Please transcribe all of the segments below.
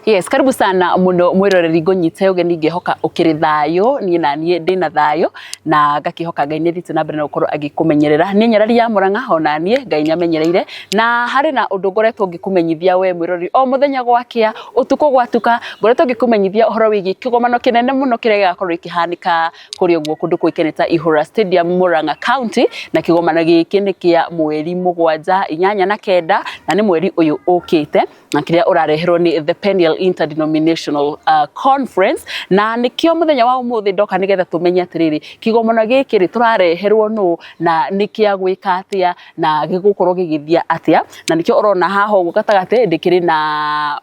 Yes, karibu sana muno mwiroreri, ngũnyite ũgeni, ngĩhoka ũkĩrĩ thayũ. Niĩ na niĩ ndĩna thayũ na ngakĩhoka Ngai nĩ thiĩte na mbere na gũkorwo agĩkũmenyerera. Niĩ Nyarari ya Mũrang'a, ona niĩ Ngai nĩ amenyereire, na harĩ na ũndũ ngoretwo ngĩkũmenyithia we mwĩroreri o mũthenya gwakĩa, ũtukũ gwatuka, ngoretwo ngĩkũmenyithia ũhoro wĩgiĩ kĩgomano kĩnene mũno kĩrĩa gĩgakorwo gĩkĩhanĩka kũrĩa ũguo kũndũ kũĩkaine ta Ihũra Stadium, Murang'a County. Na kĩgomano gĩkĩ nĩ kĩa mweri 7, 8 na 9, na nĩ mweri ũyũ ũkĩte, na kĩrĩa ũrareherwo nĩ The Peniel Interdenominational Conference. Na nĩkĩo mũthenya wa ũmũthĩ ndoka nĩgetha tũmenye atĩrĩrĩ, kĩgomano gĩkĩ rĩ, tũrareherwo nũ, na nĩ kĩa gwĩka atĩa, na gĩgũkorwo gĩgĩthiĩ atĩa. Na nĩkĩo ũrona haha ũguo gatagatĩ ndĩkĩrĩ na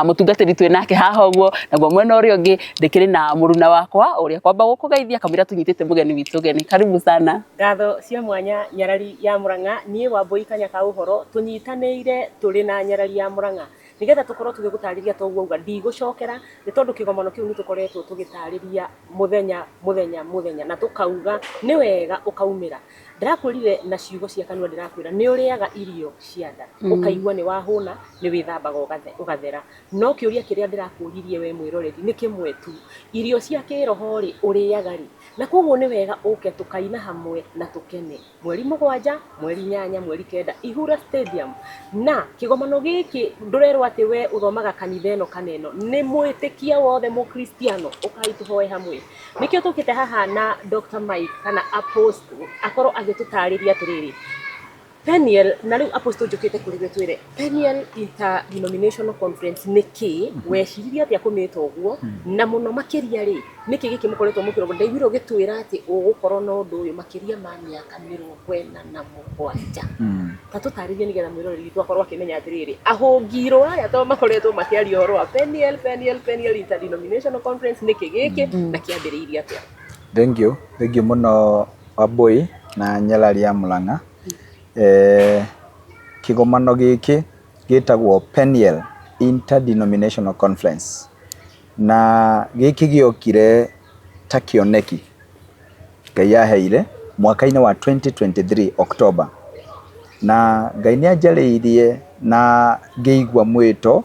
mũtungatĩri twĩ nake haha ũguo, naguo mwena ũrĩa ũngĩ ndĩkĩrĩ na mũruna wakwa ũrĩa kwamba gũkũgeithia kamũira tũnyitĩte mũgeni witũ ũgeni. Karibu sana. Ngatho cia mwanya, Nyarari ya Mũrang'a. Niĩ Wambũi Kanya ka Ũhoro, tũnyitanĩire tũrĩ na Nyarari ya Mũrang'a nĩgetha tũkorwo tũgĩgũtarĩria. Toguo auga, ndigũcokera nĩ tondũ kĩgomano kĩu nĩ tũkoretwo tũgĩtarĩria mũthenya mũthenya mũthenya, na tũkauga nĩ wega ũkaumĩra. Ndĩrakwĩrire na ciugo cia kanua, ndĩrakwĩra nĩ ũrĩaga irio cia nda ũkaigua nĩ wahũna, nĩ wĩthambaga ũgathera, no kĩũria kĩrĩa ndĩrakũririe we mwĩroreri nĩ kĩmwe tu: irio cia kĩroho rĩ, ũrĩaga rĩ? Na koguo nĩ wega ũke tũkaina hamwe na tũkene mweri 7, mweri 8, mweri 9, Ihura Stadium. Na kĩgomano gĩkĩ ndũrerwo atĩ we ũthomaga kanitha ĩno kana ĩno, nĩ mwĩtĩkia wothe mũkristiano, ũkai tũhoe hamwe. Nĩkĩo tũkĩte haha na Dr. Mike kana Apostle akorwo agĩtũtarĩria atĩrĩrĩ, Peniel. Na rĩu Apostle, njũkĩte kũrĩ we twĩre Peniel Interdenominational Conference nĩ kĩ, weciririe atĩa kũmĩta ũguo, na mũno makĩria rĩ, nĩkĩ gĩkĩ mũkoretwo mũkĩrongo? Ndaiguire ũgĩtwĩra atĩ ũgũkorwo na ũndũ ũyũ makĩria ma mĩaka 47. Ta tũtarĩrie nĩgetha mwĩroreri witũ akorwo akĩmenya atĩrĩrĩ, ahũngirwo aya to makoretwo makĩaria ũhoro wa Peniel, Peniel, Peniel Interdenominational Conference, nĩkĩ gĩkĩ na kĩambĩrĩirie atĩa? Thank you, thank you mũno Wambui na Nyarari ya Mũrang'a. Kĩgomano gĩkĩ gĩtagwo Peniel Interdenominational Conference, na gĩkĩ gĩokire ta kĩoneki Ngai aheire mwaka-inĩ wa 2023 October, na Ngai nĩ anjarĩirie na ngĩigua mwĩto,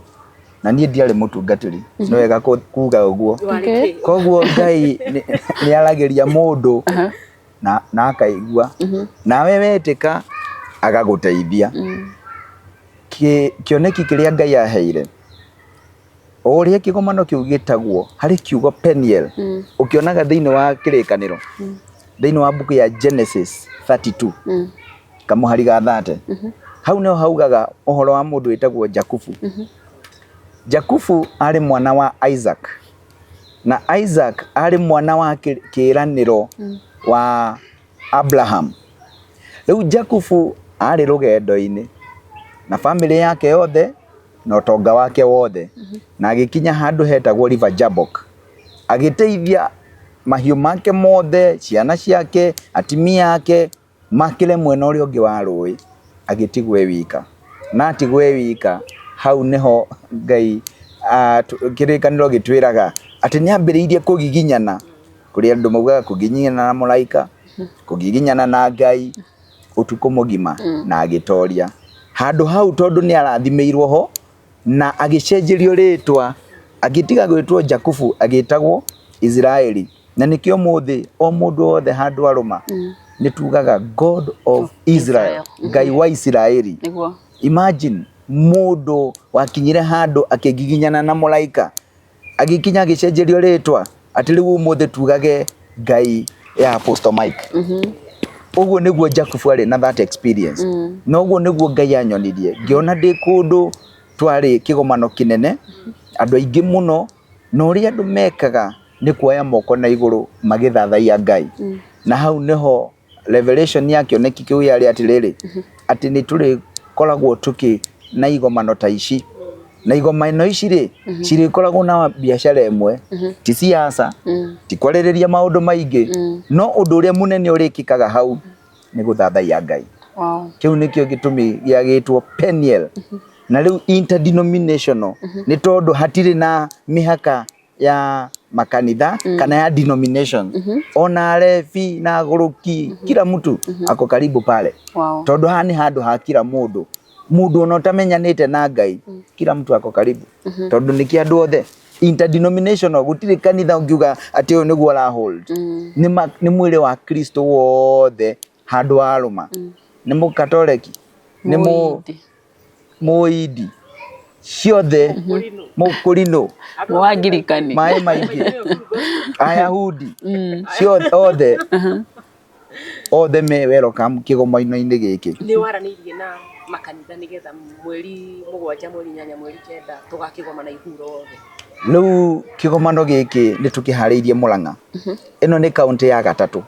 na niĩ ndiarĩ mũtungatĩri, nĩ wega kuga ũguo. Warĩ kĩ? Koguo Ngai nĩ aragĩria mũndũ na akaigua, nawe wetĩka agagũteithia. Kĩoneki kĩrĩa Ngai aheire, o ũrĩa kĩgomano kĩu gĩtagwo, harĩ kiugo Peniel ũkĩonaga thĩinĩ wa Kĩrĩkanĩro, thĩinĩ wa mbuku ya Genesis 32 kamũhari ga 30. Hau nĩho haugaga ũhoro wa mũndũ wĩtagwo Jakubu. Jakubu arĩ mwana wa Isaac, na Isaac arĩ mwana wa kĩĩranĩro wa Abraham. Rĩu Jakubu arĩ rũgendo-inĩ na bamĩrĩ yake yothe na ũtonga wake wothe, na agĩkinya handũ hetagwo River Jabbok, agĩteithia mahiũ make mothe, ciana ciake, atimia ake makĩre mwena ũrĩa ũngĩ wa rũĩ, agĩtigwo e wika. Na atigwo e wika, hau nĩho Ngai Kĩrĩkanĩro gĩtwĩraga atĩ nĩ ambĩrĩirie kũgiginyana. Kũrĩ andũ maugaga kũgiginyana na mũraika, kũgiginyana na Ngai ũtukũ mũgima, na agĩtoria handũ hau tondũ nĩ arathimĩirwo ho na agĩcenjerio rĩtwa, agĩtiga gwĩtwo Jakubu, agĩtagwo Isiraeli. Na nĩkĩo mũthĩ o mũndũ wothe handũ arũma nĩ tugaga God of Israel, Ngai wa Isiraeli. Imagine mũndũ wakinyire handũ akĩgiginyana na mũraika, agĩkinya agĩcenjerio rĩtwa atĩ rĩu ũmũthĩ tugage Ngai ya Apostle Mike. Ũguo nĩguo Jakubu arĩ na that experience, na ũguo nĩguo Ngai anyonirie, ngĩona ndĩ kũndũ twarĩ kĩgomano kĩnene, andũ aingĩ mũno, na ũrĩa andũ mekaga nĩ kuoya moko na igũrũ magĩthathaiya Ngai. Na hau nĩho revelation ya kĩoneki kĩu yarĩ atĩrĩrĩ, atĩ nĩ tũrĩkoragwo tũkĩ na igomano ta ici, na igomano ici rĩ, cirĩkoragwo na biacara ĩmwe, ti siasa, ti kwarĩrĩria maũndũ maingĩ, no ũndũ ũrĩa mũnene ũrĩkĩkaga hau nĩ gũthathaiya Ngai. Kĩu nĩkĩo gĩtũmi gĩa gĩtwo Peniel. Na rĩu interdenominational nĩ tondũ hatirĩ na mĩhaka ya makanitha kana ya denomination, ona arebi na agũrũki, kila mtu ako karibu pale, tondũ haha nĩ handũ ha kila mũndũ. Mundu ona utamenyanite na Ngai, kila mtu ako karibu, tondu nĩ kĩa andũ othe, interdenominational. Gũtirĩ kanitha ũngiuga atĩ ũyũ nĩguo ũra hold. Nĩ mwĩrĩ wa Kristo wothe handũ warũma. Nĩ mũkatoreki, nĩ Mũhĩndĩ. Mũindi ciothe, mũkũrinũ, Mũangirikani. Maĩ maingĩ, Ayahudi ciothe, othe othe me welcome kĩgomano-inĩ gĩkĩ. Nĩ waranĩirie na makanitha nĩgetha mweri 7, mweri 8, mweri 9 tũgakĩgomana ihuro othe? Rĩu kĩgomano gĩkĩ nĩ tũkĩharĩirie Mũrang'a. Ĩno nĩ kaũntĩ ya gatatũ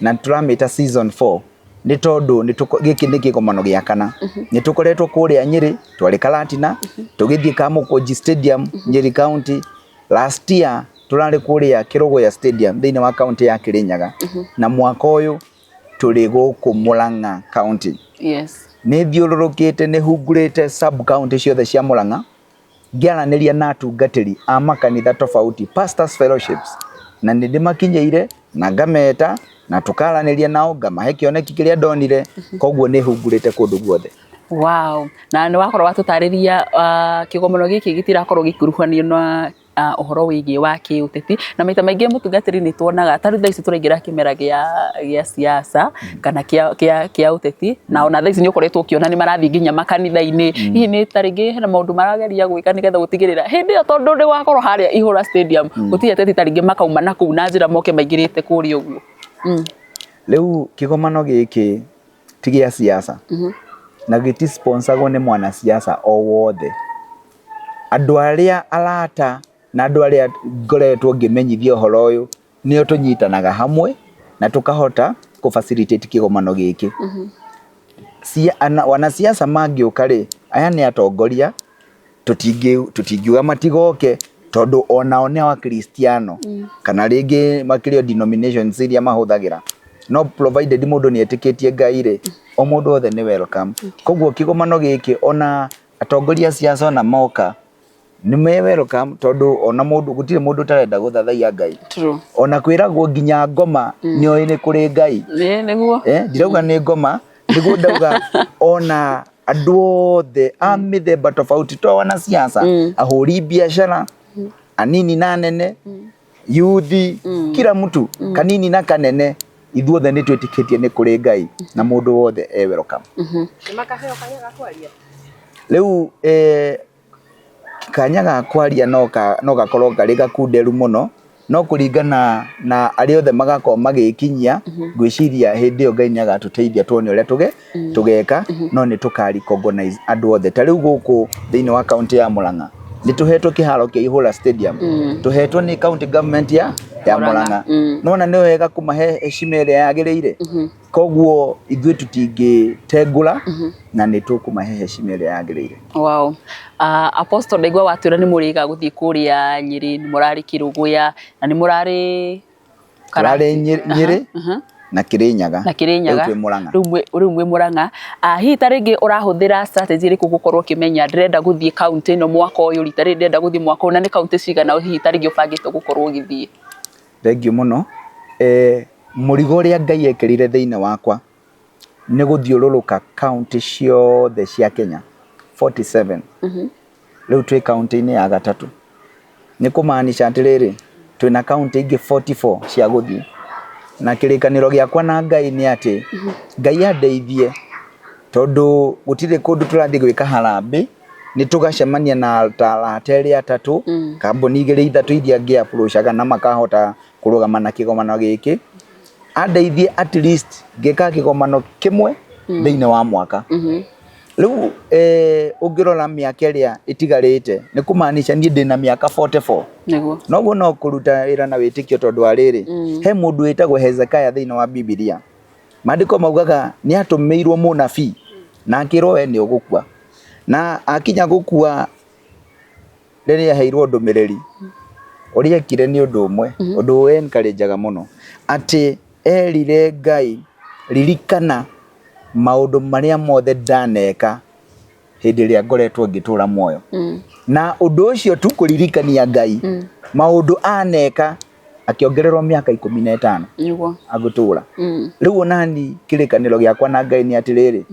na tũramĩta season 4 nĩ tondũ gĩkĩ nĩ kĩgomano gĩa kana. Nĩ tũkoretwo kũrĩa Nyĩrĩ, twarĩ Karatina, tũgĩthiĩ Kamũkũnji Stadium, Nyĩrĩ County. Last year tũrarĩ kũrĩa Kĩrũgũya Stadium thĩinĩ wa kaũntĩ ya Kĩrĩnyaga, na mwaka ũyũ tũrĩ gũkũ Mũrang'a County. Nĩ thiũrũrũkĩte, nĩ hungurĩte sub county ciothe cia Mũrang'a ngĩaranĩria na atungatĩri a makanitha tofauti, pastors fellowships, na nĩ ndĩmakinyĩire na ngameta na tũkaranĩria nao, ngamahe kĩoneki kĩrĩa ndonire. Koguo nĩ hungurĩte kũndũ guothe. Wow. Na nĩ wakorwo watũtarĩria kĩgomano gĩkĩ gĩtirakorwo gĩkuruhanio na ũhoro wĩgiĩ wa kĩũteti, na maita maingĩ mũtungatĩri nĩ tuonaga ta rĩu thaa ici tũraingĩra kĩmera gĩa siasa kana kĩa ũteti, na ona thaa ici nĩ ũkoretwo ũkĩona nĩ marathiĩ nginya makanitha-inĩ. Hihi nĩ ta rĩngĩ hena maũndũ marageria gwĩka nĩgetha gũtigĩrĩra hĩndĩ ĩyo, tondũ nĩ wakorwo harĩa Ihũra Stadium gũtirĩ ateti ta rĩngĩ makauma na kũu na njĩra moke maingĩrĩte kũrĩa ũguo? Rĩu kĩgomano gĩkĩ ti gĩa siasa na gĩti sponsor-agwo nĩ mwanasiasa o wothe. Andũ arĩa arata na andũ arĩa ngoretwo ngĩmenyithia ũhoro ũyũ nĩo tũnyitanaga hamwe na tũkahota kũ facilitate kĩgomano gĩkĩ. Wanasiasa mangĩũka rĩ, aya nĩ atongoria, tũtingiuga matigoke tondũ onao nĩ akristiano kana rĩngĩ makĩrĩ o denominations iria mahũthagĩra, no provided mũndũ nĩ etĩkĩtie Ngai rĩ, o mũndũ wothe nĩ welcome. Koguo kĩgomano gĩkĩ, ona atongoria a siasa ona moka, nĩ me welcome, tondũ ona mũndũ, gũtirĩ mũndũ ũtarenda gũthathaiya Ngai. Ona kwĩragwo nginya ngoma nĩ oĩ nĩ kũrĩ Ngai. Ĩĩ nĩguo. Ndirauga nĩ ngoma, nĩguo ndauga ona andũ othe a mĩthemba tofauti, to wanasiasa, ahũri biacara anini na anene, yuthi, kila mtu, kanini na kanene, ithuothe nĩ twĩtĩkĩtie nĩ kũrĩ Ngai na mũndũ wothe e welcome. Nĩ makaheo kanya ga kwaria? Rĩu kanya ga kwaria no gakorwo karĩ gakunderu mũno, no kũringana na arĩa othe magakorwo magĩkinyia, ngwĩciria hĩndĩ ĩyo Ngai nĩ agatũteithia tuone ũrĩa tũgeka, no nĩ tũka recognize andũ othe. Ta rĩu gũkũ thĩinĩ wa kaũntĩ ya Mũrang'a nĩ tũhetwo kĩharo kĩa Ihũra Stadium, tũhetwo nĩ county government ya Mũrang'a. Nona nĩ wega kũmahe heshima ĩrĩa yagĩrĩire. Koguo ithuĩ tũtingĩtengũra na nĩ tũkũmahe heshima ĩrĩa yagĩrĩire. Wow. Apostle, ndaigua watwĩra nĩ mũrĩga gũthiĩ kũrĩa Nyĩrĩ, nĩ mũrarĩ Kĩrũgũya na nĩ mũrarĩ Tũrarĩ Nyĩrĩ na Kĩrĩnyaga. Na Kĩrĩnyaga. Rĩu twĩ Mũrang'a. Rĩu mwĩ Mũrang'a. Hihi ta rĩngĩ ũrahũthĩra strategy ĩrĩkũ gũkorwo ũkĩmenya ndĩrenda gũthiĩ kaũntĩ ĩno mwaka ũyũ, rita rĩrĩ ndĩrenda gũthiĩ mwaka ũyũ, na nĩ kaũntĩ cigana hihi ta rĩngĩ ũbangĩte gũkorwo ũgĩthiĩ? Thengiũ mũno. Mũrigo ũrĩa Ngai ekĩrire thĩinĩ wakwa nĩ gũthiũrũrũka kaũntĩ ciothe cia Kenya 47. Rĩu twĩ kaũntĩ-inĩ ya gatatũ, nĩ kũmaanisha atĩrĩrĩ, twĩna kaũntĩ ingĩ 44 cia gũthiĩ, na kĩrĩkanĩro gĩakwa na Ngai nĩ atĩ Ngai andeithie, tondũ gũtirĩ kũndũ tũrathiĩ gwĩka harambĩ, nĩ tũgacemania na arata erĩ atatũ, kambuni igĩrĩ ithatũ iria ngĩ approach-aga na makahota kũrũgama na kĩgomano gĩkĩ, andeithie at least ngĩka kĩgomano kĩmwe thĩinĩ wa mwaka. Rĩu ũngĩrora mĩaka ĩrĩa ĩtigarĩte, nĩ kũmaanisha niĩ ndĩna mĩaka 44. Noguo no kũruta wĩra na wĩtĩkio, tondũ wa rĩrĩ, he mũndũ wĩtagwo Hezekiah thĩinĩ wa Bibilia. Maandĩko maugaga nĩ atũmĩirwo mũnabii na akĩrwo, "We nĩ ũgũkua." Na akinya gũkua, rĩrĩa aheirwo ndũmĩrĩri, ũrĩa ekire nĩ ũndũ ũmwe, ũndũ ũ encourage-aga mũno, atĩ erire Ngai, "Ririkana maũndũ marĩa mothe ndaneka hĩndĩ ĩrĩa ngoretwo ngĩtũra muoyo." Na ũndũ ũcio tu, kũririkania Ngai maũndũ aneka, akĩongererwo mĩaka 15 agũtũra. Rĩu onani kĩrĩkanĩro gĩakwa na Ngai nĩ atĩrĩrĩ,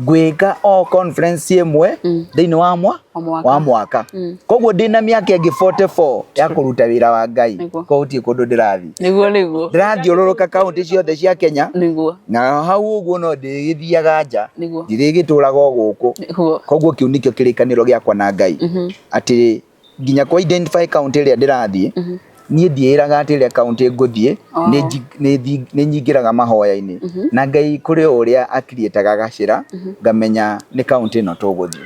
Ngwĩka o conference ĩmwe thĩinĩ wa mwa Wa mwaka. wa mwaka. Koguo ndĩna mĩaka ĩngĩ 44 ya kũruta wĩra wa Ngai. Koguo gũtirĩ kũndũ ndĩrathiĩ. Niguo niguo. Ndĩrathiũrũrũka kaunti ciothe cia Kenya. Niguo. Na hau ũguo no ndĩgĩthiaga nja. Niguo. Ndirĩgĩtũraga o gũkũ. Niguo. Koguo kĩu nĩkĩo kĩrĩkanĩro gĩakwa na Ngai. Atĩ nginya kũ identify kaunti ĩrĩa ndĩrathiĩ, niĩ ndiĩraga atĩ ĩrĩa kaunti ngũthiĩ, nĩ nyingĩraga mahoya-inĩ. Na Ngai kũrĩ o ũrĩa akiriĩtaga gacĩra, ngamenya nĩ kaunti ĩno tũgũthiĩ.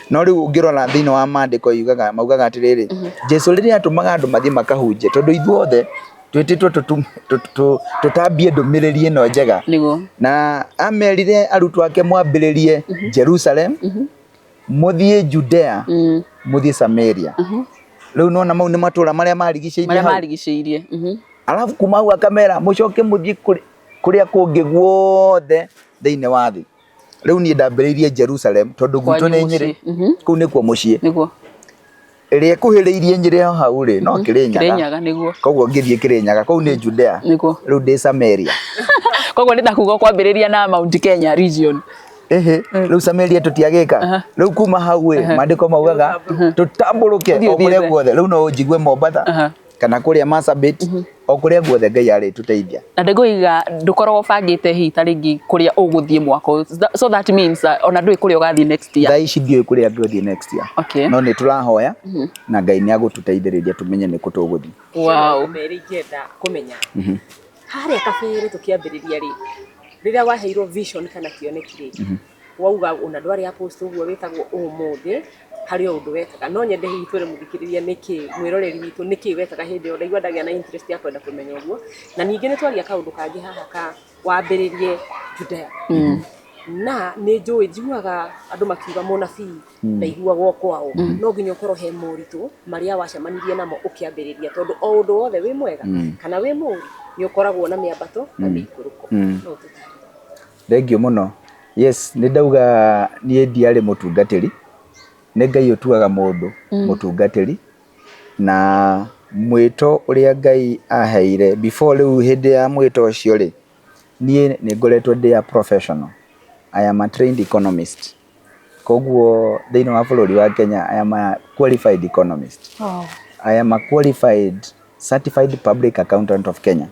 No rĩu ũngĩrora thĩinĩ wa maandĩko yugaga, maugaga atĩrĩrĩ, Jesu rĩrĩa atũmaga andũ mathiĩ makahunjie, tondũ ithuothe twĩtĩtwo tũtambie ndũmĩrĩri ĩno njega. Niguo. Na amerire arutwo ake mwambĩrĩrie Jerusalem, mũthiĩ Judea, mũthiĩ Samaria. Rĩu nona mau nĩ matũra marĩa marigicĩirie Marĩa hau. marigicĩirie. Alafu kuma hau akamera mũcoke mũthiĩ kũrĩa kũngĩ guothe thĩinĩ wa thĩ. Rĩu niĩ ndambĩrĩirie Jerusalem tondũ gwitũ Kwanyu nĩ Nyĩrĩ. mũciĩ. Kũu nĩkuo mũciĩ. Niguo. Ĩrĩa ĩkuhĩrĩirie Nyĩrĩ o hau rĩ, no Kĩrĩnyaga. Kĩrĩnyaga niguo. Koguo ngĩthiĩ Kĩrĩnyaga, kũu nĩ Judea. Niguo. Rĩu ndĩ Samaria. Koguo nĩ ta kuga kwambĩrĩria na Mount Kenya region. Ĩhĩ, rĩu Samaria tũtiagĩka. Rĩu kuma hau ĩ, maandĩko maugaga tũtambũrũke Ũthiĩ o kũrĩa ũthiĩte. guothe. Rĩu no ũnjigue Mombatha kana kũrĩa Marsabit, o kũrĩa guothe Ngai arĩtũteithia. Na ndĩngũiga ndũkoragwo ũbangĩte hihi ta rĩngĩ kũrĩa ũgũthiĩ mwaka ũyũ. So that means ona ndũĩ kũrĩa ũgathiĩ next year. Thaa ici ndiũĩ kũrĩa ngũthiĩ next year. No nĩ tũrahoya na Ngai nĩ agũtũteithĩrĩria tũmenye nĩ kũ tũgũthiĩ. Wow. Merĩ ingĩenda kũmenya. Harĩa kabere tũkĩambĩrĩria rĩ, rĩrĩa waheirwo vision kana kĩoneki rĩ, wauga ona ndwarĩ apostle ũguo wĩtagwo ũmũthĩ, harĩ o ũndũ wekaga. No nyende hihi twĩre mũthikĩrĩria nĩkĩ, mwĩroreri witũ nĩkĩ wekaga hĩndĩ ĩyo, ndaigua ndagĩa na interest ya kwenda kũmenya ũguo. Na ningĩ nĩ twaria kaũndũ kangĩ haha ka wambĩrĩrie Judea. Na nĩ njũĩ njiguaga andũ makiuga mũnabii ndaiguagwo kwao. No nginya ũkorwo he moritũ marĩa wacemanirie namo ũkĩambĩrĩria, tondũ o ũndũ wothe wĩ mwega kana wĩ mũũru nĩ ũkoragwo na mĩambato na mĩikũrũko. No ũtũtarĩrie. Thengiũ mũno. Yes, nĩ ndauga niĩ ndiarĩ mũtungatĩri. Nĩ Ngai ũtuaga mũndũ mũtungatĩri. Na mwĩto ũrĩa Ngai aheire before rĩu hĩndĩ ya mwĩto ũcio rĩ, niĩ nĩ ngoretwo ndĩ a professional. I am a trained economist. Koguo thĩinĩ wa bũrũri wa Kenya I am a qualified economist. I am a qualified certified public accountant of Kenya.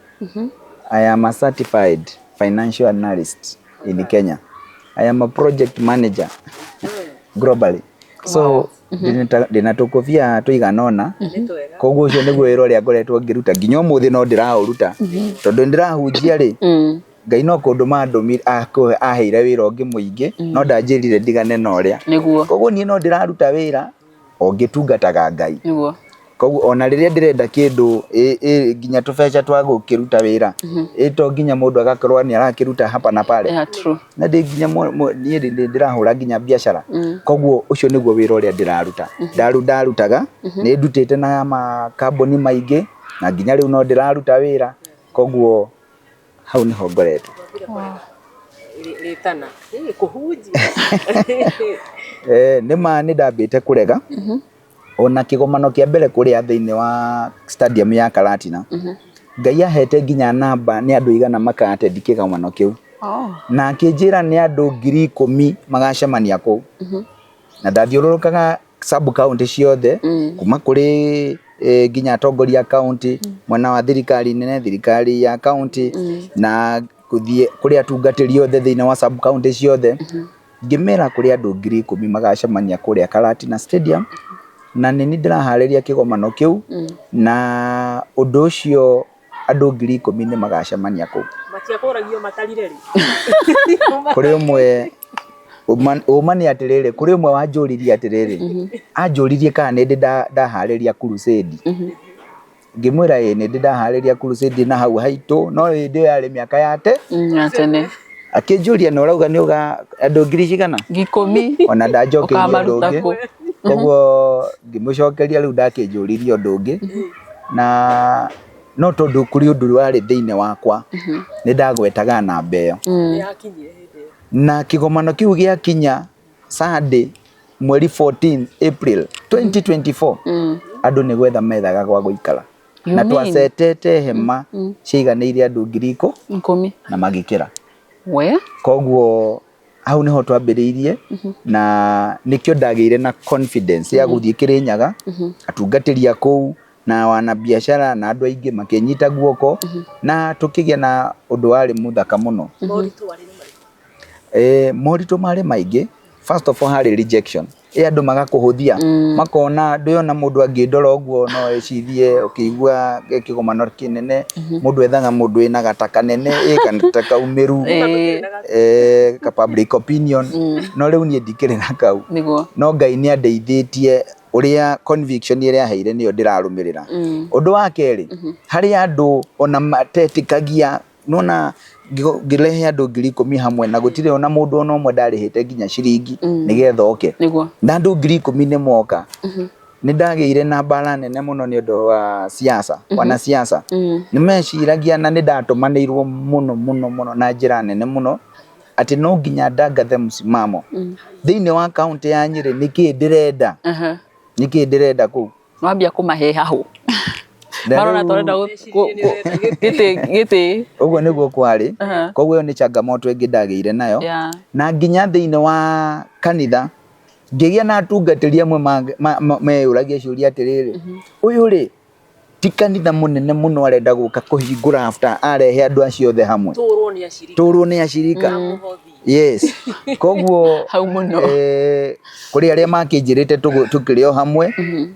I am a certified financial analyst in Kenya. I am a project manager globally. So ndĩna tũkũbia tũigana ũna. Koguo ũcio nĩguo wĩra ũrĩa ngoretwo ngĩruta nginya ũmũthĩ no ndĩraũruta. Tondũ nĩndĩrahunjia rĩ, Ngai no kũndũma andũmire aheire wĩra ũngĩ mũingĩ, no ndanjĩrire ndigane na ũrĩa. Nĩguo. Koguo niĩ no ndĩraruta wĩra o ngĩtungataga Ngai. Nĩguo. Koguo ona rĩrĩa ndĩrenda kĩndũ nginya tũbeca twa gũkĩruta wĩra, to nginya mũndũ agakorwo nĩ arakĩruta hapa na pale. Yeah, true. Na ndĩ nginya niĩ ndĩrahũra nginya biacara. Koguo ũcio nĩguo wĩra ũrĩa ndĩraruta. Ndarutaga, nĩ ndutĩte na makambuni maingĩ na nginya rĩu no ndĩraruta wĩra. Koguo hau nĩho ngoretwo. Rĩtana. Kũhunjia. Nĩ ma nĩ ndambĩte kũrega. Ona kĩgomano kĩa mbere kũrĩa thĩinĩ wa stadium ya Karatina. Ngai ahete nginya namba nĩ andũ igana maka attend kĩgomano kĩu. Na akĩnjĩra nĩ andũ 10,000 magacemania kũu. Na ndathiũrũrũkaga sub county ciothe, kuma kũrĩ nginya atongoria a county, mwena wa thirikari nene, thirikari ya county, na gũthiĩ kũrĩ atungatĩri othe thĩinĩ wa sub county ciothe. Ngĩmera kũrĩ andũ 10,000 magacemania kũrĩa Karatina Stadium, na nĩ niĩ ndĩraharĩria kĩgomano kĩu, na ũndũ ũcio andũ 10,000 nĩ magacemania kũu. Matiakũragio matarire rĩ? Kũrĩ ũmwe, ũma nĩ atĩrĩrĩ, kũrĩ ũmwe wanjũririe atĩrĩrĩ, anjũririe kana nĩ ndĩ ndaharĩria crusade. Ngĩmwĩra ĩĩ nĩ ndĩ ndaharĩria crusade na hau haitũ, no hĩndĩ ĩyo yarĩ mĩaka ya te. Ya tene. Akĩnjũria na ũrauga nĩ ũga andũ ngiri cigana? 10,000. Ona ndanjokeirie ũndũ Ũkamaruta ũngĩ. kũ? Koguo ngĩmũcokeria rĩu ndakĩnjũririe ũndũ ũngĩ. Na no tondũ kũrĩ ũndũ warĩ thĩinĩ wakwa, nĩ ndagwetaga namba ĩyo. Nĩyakinyire hĩndĩ ĩyo. Na kĩgomano kĩu gĩakinya Sunday mweri 14 April 2024, andũ nĩ gwetha methaga gwa gũikara. You Na mean? twacetete hema ciaiganĩire andũ 10,000 10,000. na magĩkĩra. We? Koguo Hau niho twambĩrĩirie na nĩkĩo ndagĩire na confidence ya gũthiĩ Kĩrĩnyaga, atungatĩri a kũu na wanabiacara na andũ aingĩ makĩnyita guoko na tũkĩgĩa na ũndũ warĩ mũthaka mũno. Moritũ warĩ nĩ marĩkũ? Moritũ marĩ maingĩ. First of all, harĩ rejection, ĩ andũ magakũhũthia, makona ndũyona mũndũ angĩndora ũguo no ecirie ũkĩigua kĩgomano kĩnene, mũndũ ethaga mũndũ wĩna gata kanene, ĩ kana kaumĩru, ka public opinion, no rĩu niĩ ndikĩrĩ na kau. No Ngai nĩ andeithĩtie, ũrĩa conviction ĩrĩa aheire nĩyo ndĩrarũmĩrĩra. Ũndũ wa kerĩ, harĩ andũ ona matetĩkagia, nona ngĩrehe andũ 10,000 hamwe na gũtirĩ ona mũndũ ona ũmwe ndarĩhĩte nginya ciringi nĩgetha oke, na andũ 10,000 nĩ moka. Nĩ ndagĩire na mbara nene mũno nĩ ũndũ wa siasa, wanasiasa nĩ meciragia, na nĩ ndatũmanĩirwo mũno mũno mũno na njĩra nene mũno atĩ no nginya ndangathe msimamo thĩinĩ wa kaunti ya Nyĩrĩ. Nĩkĩĩ ndĩrenda? Nĩkĩĩ ndĩrenda kũu? Wambia kũmahe hahũ. Na marona tũrenda gĩtĩ gĩtĩ. Ũguo nĩguo kwarĩ. Koguo ĩyo nĩ changamoto ĩngĩ ndagĩire nayo. Na nginya thĩinĩ wa kanitha ngĩgĩa na atungatĩri amwe meyũragia ciũria atĩrĩrĩ, ũyũ rĩ ti kanitha mũnene mũno arenda gũka kũhingũra after arehe andũ acio othe hamwe? Tũrwo nĩ acirika. Tũrwo nĩ acirika. Mũhothi. Yes, koguo Hau mũno. Kũrĩ arĩa makĩnjĩrĩte tũkĩrĩ o hamwe,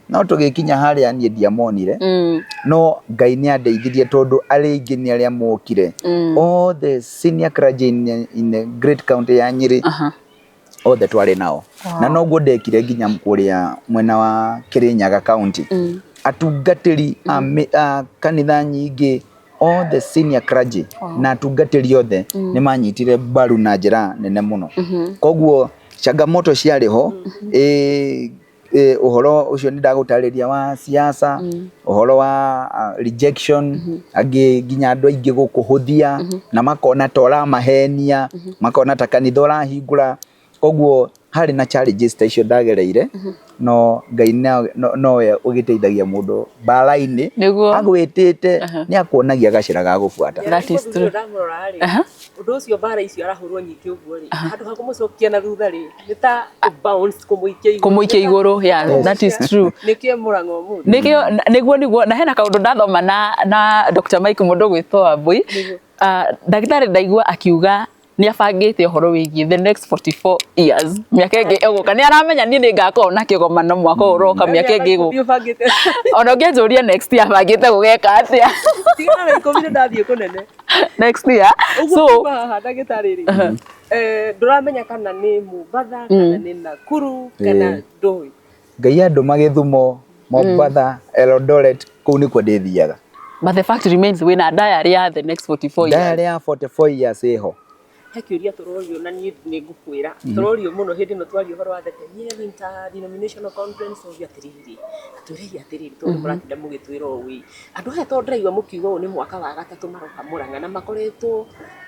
no tũgĩkinya harĩa niĩ ndiamonire. No Ngai nĩ andeithirie tondũ arĩa aingĩ nĩ arĩa mokire, all the senior clergy in the great county ya Nyĩrĩ, othe twarĩ nao. Na noguo ndekire nginya kũrĩa mwena wa Kĩrĩnyaga county, atungatĩri a kanitha nyingĩ, all the senior clergy na atungatĩri othe nĩ manyitire mbaru na njĩra nene mũno. Koguo changamoto ciarĩ ho. Ũhoro ũcio nĩ ndagũtarĩria wa siasa, ũhoro wa rejection, angĩ nginya andũ aingĩ gũkũhũthia na makona ta ũramahenia, makona ta kanitha ũrahingũra. Koguo harĩ na challenges ta icio ndagereire, no Ngai nowe ũgĩteithagia mũndũ mbara-inĩ. Agwĩtĩte, nĩ akuonagia gacĩra ga gũbuata. That is true. Ndamũrora rĩ, ũndũ ũcio, mbara icio arahũrwo nyingĩ ũguo rĩ, handũ ha kũmũcokia na thutha rĩ, nĩ ta bounce, kũmũikia igũrũ. Kũmũikia igũrũ, yeah, that is true. Nĩkĩo Mũrang'a ũmũthĩ. Nĩkĩo nĩguo na hena kaũndũ ndathoma na Dr. Mike mũndũ gwĩtwo Wambui. Ndagĩtarĩ, ndaigua akiuga nĩ abangĩte ũhoro wĩgiĩ the next 44 years, mĩaka ĩngĩ ĩgũka. Nĩ aramenya niĩ nĩ ngakorwo na kĩgomano mwaka ũyũ ũroka, mĩaka ĩngĩ ĩgũka. Ũbangĩte. Ona ũngĩnjũria next year abangĩte gũgeka atĩa. Tigana na 10 nĩ ndathiĩ kũnene. Next year. Ũguo So kuma haha, ndagĩtarĩ rĩ, ndũramenya kana nĩ Mombatha kana nĩ Nakuru kana ndũĩ? Ngai andũma Gĩthumo, Mombatha, Eldoret, kũu nĩkuo ndĩthiaga. But the fact remains wĩna diary ya the next 44 years. Diary ya 44 years ĩho. He kĩũria tũrorio na niĩ nĩ ngũkwĩra tũrorio mũno hĩndĩ ĩno twaria ũhoro wa the Peniel Interdenominational Conference. Tũrorio atĩrĩrĩ, atwĩrei atĩrĩrĩ, tondũ mũratinda mũgĩtwĩra ũũ ĩ, andũ aya, tondũ ndĩraigua mũkiuga ũũ, nĩ mwaka wa gatatũ maroka Mũrang'a na makoretwo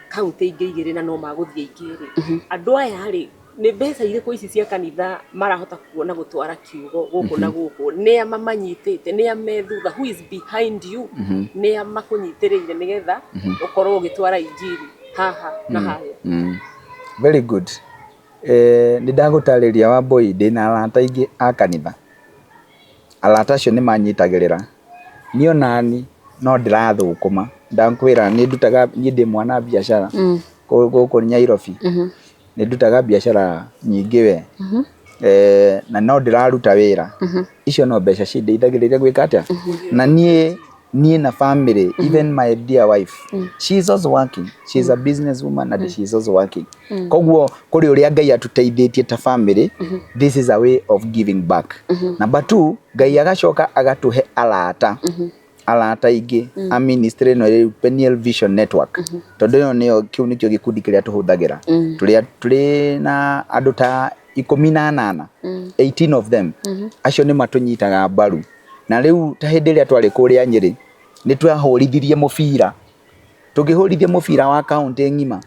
kaunti ingĩ igĩrĩ na no magũthiĩ ingĩ rĩ, andũ aya rĩ, nĩ mbeca irĩkũ ici cia kanitha marahota kuona gũtwara kiugo gũkũ na gũkũ? Nĩa mamanyitĩte? Nĩa me thutha? Who is behind you? Nĩa makũnyitĩrĩire nĩgetha ũkorwo ũgĩtwara injiri haha na harĩa? Very good. Nĩ ndagũtarĩria, Wambui, ndĩna arata aingĩ a kanitha. Arata acio nĩ manyitagĩrĩra. Niĩ onani no ndĩrathũkũma. Ndakwĩra nĩ ndutaga, niĩ ndĩ mwana biacara gũkũ Nyairobi. Nĩ ndutaga biacara nyingĩ we. Na no ndĩraruta wĩra. Icio no mbeca cindeithagĩrĩria gwĩka atĩa? Na niĩ na family, even my dear wife, she is also working. She is a business woman and she is also working. Koguo kũrĩ ũrĩa Ngai atũteithĩtie ta family, this is a way of giving back. Number two, Ngai agacoka agatũhe arata aingĩ a ministry ĩno rĩu, Peniel Vision Network, tondũ ĩyo nĩyo, kĩu nĩkĩo gĩkundi kĩrĩa tũhũthagĩra. Tũrĩ na andũ ta 18, 18 of them. Acio nĩ matũnyitaga mbaru. Na rĩu ta hĩndĩ ĩrĩa twarĩ kũrĩa Nyĩrĩ, nĩ twahũrithirie mũbira, tũkĩhũrithia mũbira wa kaunti ng'ima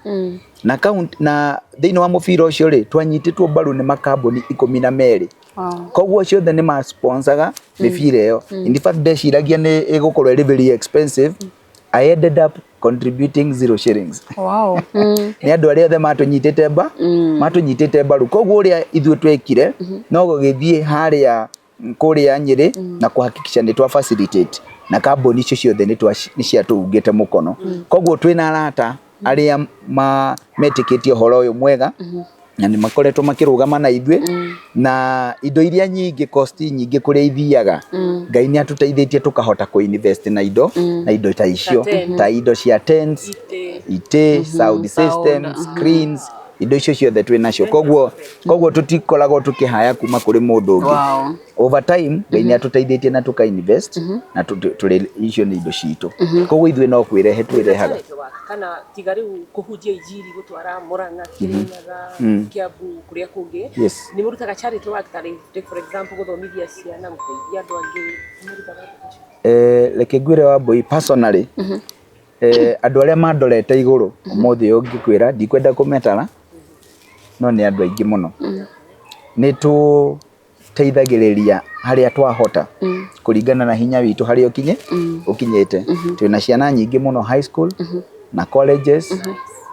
na kaunti, na thĩinĩ wa mũbira ũcio rĩ, twanyitĩtwo mbaru nĩ makambuni 12. Koguo acio othe nĩ masponsaga mĩbira ĩyo. In fact, ndeciragia nĩ ĩgũkorwo ĩrĩ very expensive. I ended up contributing 0 shillings. Nĩ andũ arĩa othe matũnyitĩte mbaru. Koguo ũrĩa ithuĩ twekire no gũgĩthiĩ harĩa kũrĩa Nyĩrĩ na kũhakikisha nĩ twa facilitate na kambuni icio ciothe nĩ ciatũungĩte mũkono. Koguo twĩna arata arĩa metĩkĩtie ũhoro ũyũ mwega na nĩ makoretwo makĩrũgama na ithuĩ na indo iria nyingĩ, cost nyingĩ kũrĩa ithiaga, Ngai nĩ atũteithĩtie tũkahota kũ invest na indo ta icio, tent. Ta indo cia tents, itĩ, itĩ, sound system, sound, screens, indo icio ciothe twĩ nacio. Koguo tũtikoragwo tũkĩhaya kuma kũrĩ mũndũ ũngĩ. Over time Ngai nĩ atũteithĩtie na tũka invest na tũrĩ icio nĩ indo citũ. Koguo ithuĩ no kwĩrehe twĩrehaga. Charity work, kana tiga rĩu kũhunjia injiri, gũtwara Murang'a, Kirinyaga, Kiambu, kũrĩa kũngĩ, nĩ mũrutaga charity work ta rĩu, take for example, gũthomithia ciana, gũteithia andũ angĩ, nĩ mũrutaga ũndũ ũcio? Reke ngwĩre Wambui, personally, andũ arĩa mandorete igũrũ ũmũthĩ ũyũ ngĩkwĩra, ndikwenda kũmetara, no nĩ andũ aingĩ mũno. Nĩ tũteithagĩrĩria harĩa twahota kũringana na hinya witũ harĩa ũkinyĩte. Twĩna ciana nyingĩ mũno high school na colleges,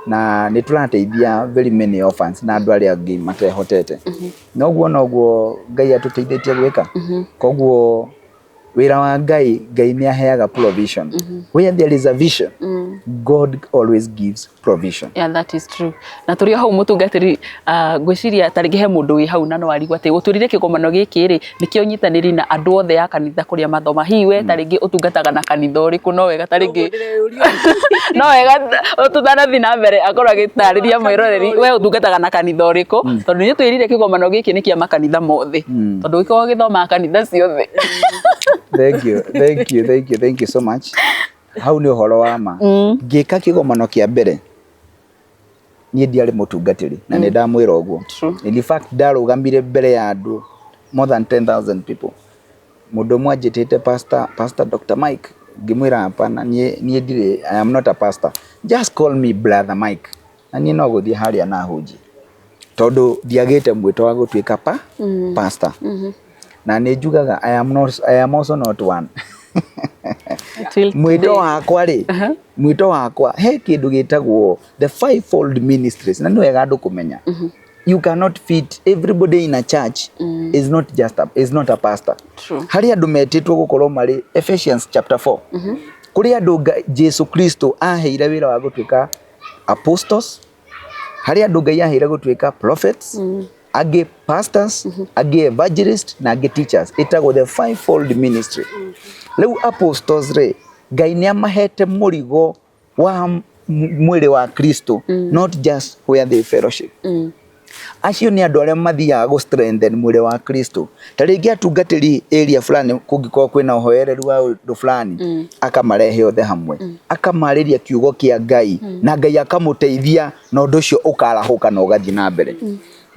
na nĩ tũrateithia very many orphans na andũ arĩa angĩ matehotete. Noguo noguo Ngai atũteithĩtie gwĩka. Koguo wĩra wa Ngai, Ngai nĩ aheaga provision. Where there is a vision, God always gives provision. Yeah, that is true. Na tũrĩ o hau, mũtungatĩri, ngwĩciria ta rĩngĩ he mũndũ wĩ hau na no arigwo atĩ gũtũrire kĩgomano gĩkĩ rĩ, nĩkĩo nyitanĩri na andũ othe a kanitha kũrĩa mathoma. Hihi we ta rĩngĩ ũtungataga na kanitha ũrĩkũ? No wega ta rĩngĩ no wega tũtanathiĩ na mbere akorwo agĩtarĩria mwĩroreri we ũtungataga na kanitha ũrĩkũ, tondũ nĩ twĩrire kĩgomano gĩkĩ nĩ kĩa makanitha mothe, tondũ gĩkoragwo gĩthomaga kanitha ciothe. Thank you, thank you, thank you, thank you so much. Hau nĩ ũhoro wa ma. Ngĩka kĩgomano kĩa mbere, niĩ ndiarĩ mũtungatĩri na nĩ ndamwĩra ũguo. In fact, ndarũgamire mbere ya andũ more than 10,000 people. Mũndũ ũmwe anjĩtĩte pastor, Pastor Dr. Mike. Ngĩmwĩra hapana, niĩ ndirĩ, I am not a pastor, just call me Brother Mike. Na niĩ no gũthiĩ harĩa na hunjie, tondũ ndiagĩte mwĩto wa gũtuĩka pastor. Na nĩ njugaga I am also not one. Till Mwĩto today. wakwa rĩ, mwĩto wakwa he kĩndũ gĩtagwo the fivefold ministries, na nĩ wega andũ kũmenya you cannot fit everybody in a church. Is not a pastor. Harĩ andũ metĩtwo gũkorwo marĩ Ephesians chapter 4, kũrĩ andũ Jesu Kristo aheire wĩra wa gũtuĩka apostles, harĩ andũ Ngai aheire gũtuĩka prophets, angĩ pastors, angĩ evangelist na angĩ teachers. Ĩtagwo the fivefold ministry. Rĩu apostles rĩ, Ngai nĩ amahete mũrigo wa mwĩrĩ wa Kristo, not just where they fellowship. Acio nĩ andũ arĩa mathiaga gũ strengthen mwĩrĩ wa Kristo. Ta rĩngĩ atungatĩri area fulani, kũngĩkorwo kwĩna ũhoereru wa ũndũ fulani, akamarehe othe hamwe, akamarĩria kiugo kĩa Ngai, na Ngai akamũteithia na ũndũ ũcio ũkarahũka na ũgathiĩ na mbere.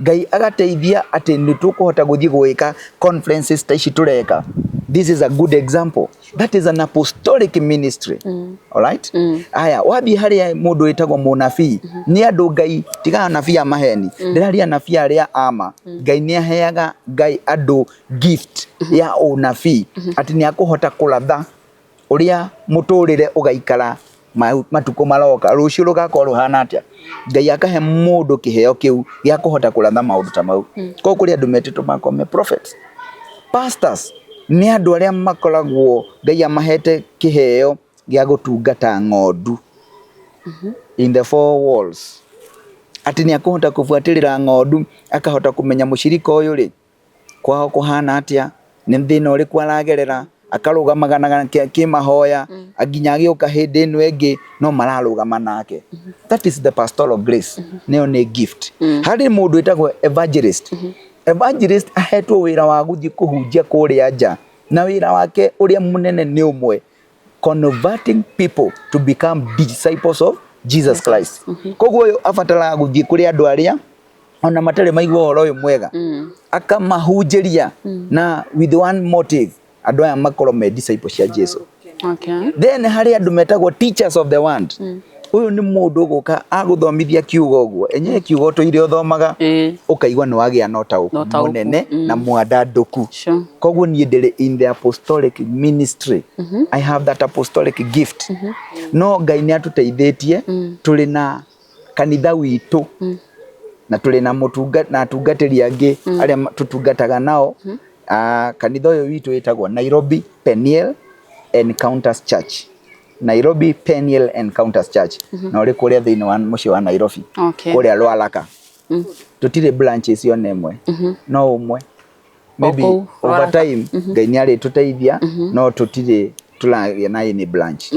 Ngai agateithia atĩ nĩ tũkũhota gũthiĩ gwĩka conferences ta ici tũreka. This is a good example. That is an apostolic ministry. Alright, aya wathiĩ harĩa mũndũ wĩtagwo mũnabii, nĩ andũ Ngai, tiga anabii a maheni, ndĩraria anabii arĩa ama. Ngai nĩ aheaga Ngai andũ gift ya ũnabii, atĩ nĩ akũhota kũratha ũrĩa mũtũrĩre ũgaikara matukũ maroka, rũciũ rũgakorwo rũhana atĩa. Ngai akahe mũndũ kĩheo kĩu gĩa kũhota kũratha maũndũ ta mau. Koguo kũrĩ andũ metĩtwo makorwo me prophets. Pastors nĩ andũ arĩa makoragwo Ngai amahete kĩheo gĩa gũtungata ng'ondu in the four walls, atĩ nĩ akũhota kũbuatĩrĩra ng'ondu, akahota kũmenya mũcirika ũyũ rĩ, kwao kũhana atĩa, nĩ thĩna ũrĩkũ aragerera, akarũgamaga na kĩmahoya nginya agĩũka hĩndĩ ĩno ĩngĩ no mararũgama nake. That is the pastoral grace. Nĩyo nĩ gift. Harĩ mũndũ wĩtagwo evangelist. Evangelist ahetwo wĩra wa gũthiĩ kũhunjia kũrĩa nja, na wĩra wake ũrĩa mũnene nĩ ũmwe: converting people to become disciples of Jesus Christ. Koguo ũyũ abataraga gũthiĩ kũrĩ andũ arĩa ona matarĩ maigua ũhoro ũyũ mwega, akamahunjĩria na with one motive, andũ aya makorwo me disciples cia Jesu. Then harĩ andũ metagwo teachers of the word. Ũyũ nĩ mũndũ ũgũka agũthomithia kiugo ũguo, enyewe kiugo ũtũire ũthomaga, ũkaigua nĩ wagĩa na ũtaũku Na ũtaũku, mũnene na mwandandũku. Koguo niĩ ndĩrĩ in the apostolic ministry. I have that apostolic gift. No Ngai nĩ atũteithĩtie, tũrĩ na kanitha witũ na tũrĩ na mũtunga na atungatĩri angĩ arĩa tũtungataga nao. Kanitha ũyũ witũ wĩtagwo Nairobi Peniel Encounters Church. Nairobi Peniel Encounters Church. Na ũrĩ kũrĩa thĩinĩ wa mũciĩ wa Nairobi. Kũrĩa Lwalaka. Tũtirĩ branches ona ĩmwe. No ũmwe. Maybe kũu over Lwalaka. time Ngai nĩ arĩtũteithia, no tũtirĩ tũragĩa na any branch.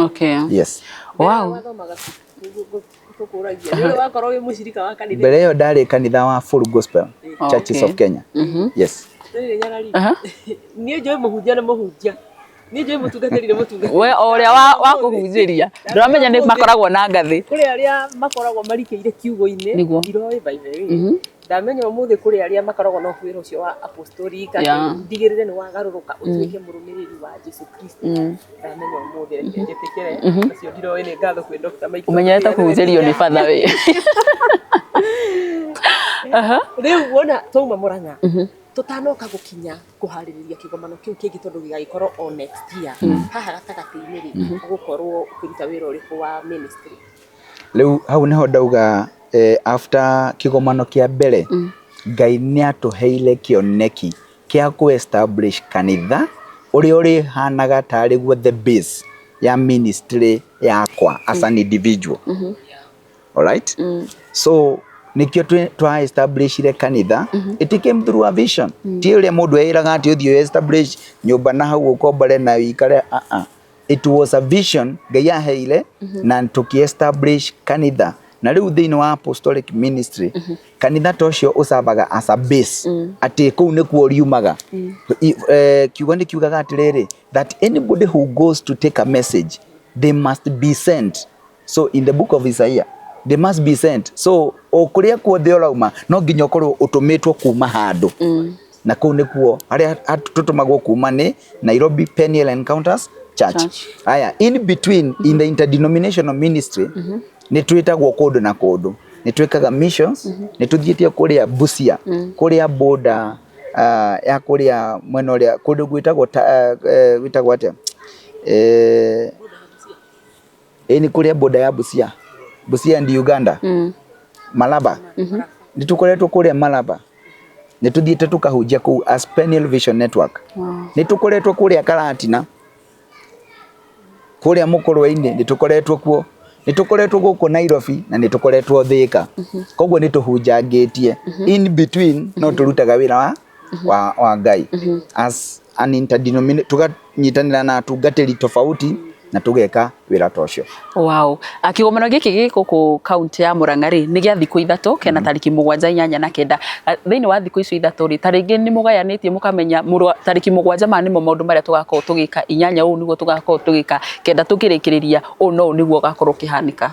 Yes. Wow. Wathomaga tũkũragia nĩ ũrĩ wakorwo wĩ mũcirika wa kanitha? Mbere ĩyo ndarĩ kanitha wa Full Gospel Churches of Kenya. Yes. Rĩrĩ nyarari, niĩ njũĩ mũhunjia nĩ mũhunjia, niĩ njũĩ mũtungatĩri nĩ mũtungatĩri. We o ũrĩa wa kũhunjĩria ndũramenya nĩ makoragwo na ngathĩ. Kũrĩ arĩa makoragwo marikĩire kiugo-inĩ. Nĩguo. Ndiroĩ, by the way, ndamenya ũmũthĩ kũrĩ arĩa makoragwo na wĩra ũcio wa apostolic, atĩ ndigĩrĩre nĩ wagarũrũka ũtuĩke mũrũmĩrĩri wa Jesu Kristo. Ndamenya ũmũthĩ, reke njĩtĩkĩre acio ndiroĩ. Nĩ ngatho kwĩ Dr. Mike. Ũmenyerete kũhunjĩrio nĩ batha wĩ. Rĩu wona twauma Mũrang'a, tũtanoka gũkinya kũharĩrĩria kĩgomano kĩu kĩngĩ, tondũ gĩgagĩkorwo o next year, haha gatagatĩ-inĩ rĩ, ũgũkorwo ũkĩruta wĩra ũrĩkũ wa ministry? Rĩu hau nĩho ndauga, after kĩgomano kĩa mbere, Ngai nĩ atũheire kĩoneki kĩa kũ establish kanitha ũrĩa ũrĩhanaga tarĩ guo the base ya ministry yakwa as an individual. Alright? So nikio twa establishire kanitha. It came through a vision. Ti ũrĩa mũndũ eĩraga atĩ ũthiĩ establish nyũmba na hau ũkombore na ũikare. It was a vision Ngai aheire na tũkĩ establish kanitha. Na rĩu thĩinĩ wa apostolic ministry, kanitha ta ũcio ũcavaga as a base, atĩ kũu nĩkuo riumaga. Kiugo nĩ kiugaga atĩrĩrĩ, that anybody who goes to take a message, they must be sent. So in the book of Isaiah, they must be sent. So o kũrĩa kuothe ũrauma, no nginya ũkorwo ũtũmĩtwo kuma handũ, na kũu nĩkuo harĩa tũtũmagwo kuma nĩ Nairobi Peniel Encounters Church. Church. Aya, in between, in the interdenominational ministry, nĩ twĩtagwo kũndũ na kũndũ, nĩ twĩkaga missions, nĩ tũthiĩte kũrĩa Busia, kũrĩa border ya kũrĩa mwena ũrĩa kũndũ gwĩtagwo gwĩtagwo atĩa, ĩni kũrĩa border ya Busia and Uganda, Malaba. Nĩ tũkoretwo kũrĩa Malaba, nĩ tũthiĩte tũkahunjia kũu as Peniel Vision Network. Nĩ tũkoretwo kũrĩa Karatina, kũrĩa Mũkũrwe-inĩ nĩ tũkoretwo kuo, nĩ tũkoretwo gũkũ Nairobi na nĩ tũkoretwo Thĩka. Koguo nĩ tũhunjangĩtie. In between no tũrutaga wĩra wa Ngai as an interdenomination, tũkanyitanĩra na atungatĩri tofauti na tũgeka wĩra ta ũcio. Wow. Kĩgomano gĩkĩ gĩ gũkũ kaunti ya Murang'a rĩ, nĩ gĩa thikũ 3, kena tarĩki 7, 8 na 9. Thĩinĩ wa thikũ icio 3 rĩ, tarĩngĩ nĩ mũgayanĩtie mũkamenya tarĩki 7 maya nĩmo maũndũ marĩa tũgakorwo tũgĩka, 8 ũũ nĩguo tũgakorwo tũgĩka, 9 tũkĩrĩkĩrĩria ũũ no ũũ nĩguo ũgakorwo ũkĩhanĩka.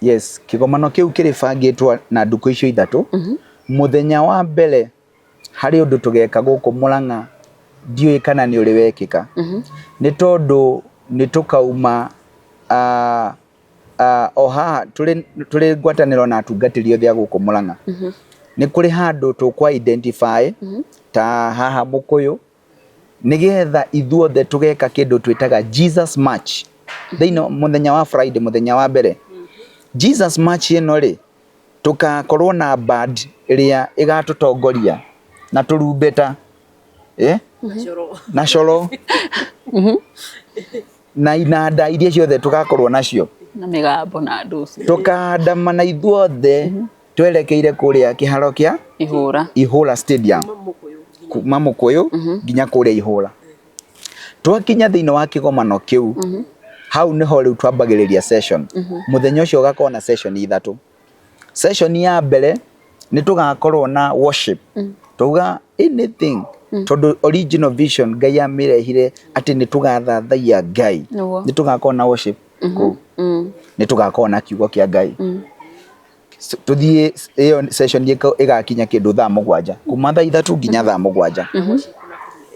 Yes, kĩgomano kĩu kĩrĩbangĩtwo na ndukũ icio 3. Mũthenya wa mbere harĩ ũndũ tũgeka gũkũ Murang'a, ndiũĩ kana nĩ ũrĩ wekĩka, nĩ tondũ nĩ tũkauma o haha tũrĩ ngwatanĩro na atungatĩri othe a gũkũ Murang'a. Nĩ kũrĩ handũ tũkũ identify ta haha Mũkũyũ, nĩgetha ithuothe tũgeka kĩndũ twĩtaga Jesus March thĩinĩ mũthenya wa Friday, mũthenya wa mbere. Jesus March ĩno rĩ, tũgakorwo na band ĩrĩa ĩgatũtongoria na tũrumbeta, na coro na inanda iria ciothe tũgakorwo nacio. Na mĩgambo na ndũci. Tũkandamana ithuothe twerekeire kũrĩa kĩharo kĩa Ihũra. Ihũra Stadium, kuma Mũkũyũ nginya kũrĩa Ihũra. Twakinya thĩinĩ wa kĩgomano kĩu, hau nĩho rĩu twambagĩrĩria session. Mũthenya ũcio ũgakorwo na session 3. Session ya mbere nĩ tũgakorwo na worship. Tauga anything, tondũ original vision Ngai amĩrehire atĩ nĩ tũgathathaiya Ngai. Nĩ tũgakorwo na worship kũu. Nĩ tũgakorwo na kiugo kĩa Ngai. Tũthiĩ ĩyo session ĩgakinya kĩndũ thaa 7, kuma thaa 3 nginya thaa 7.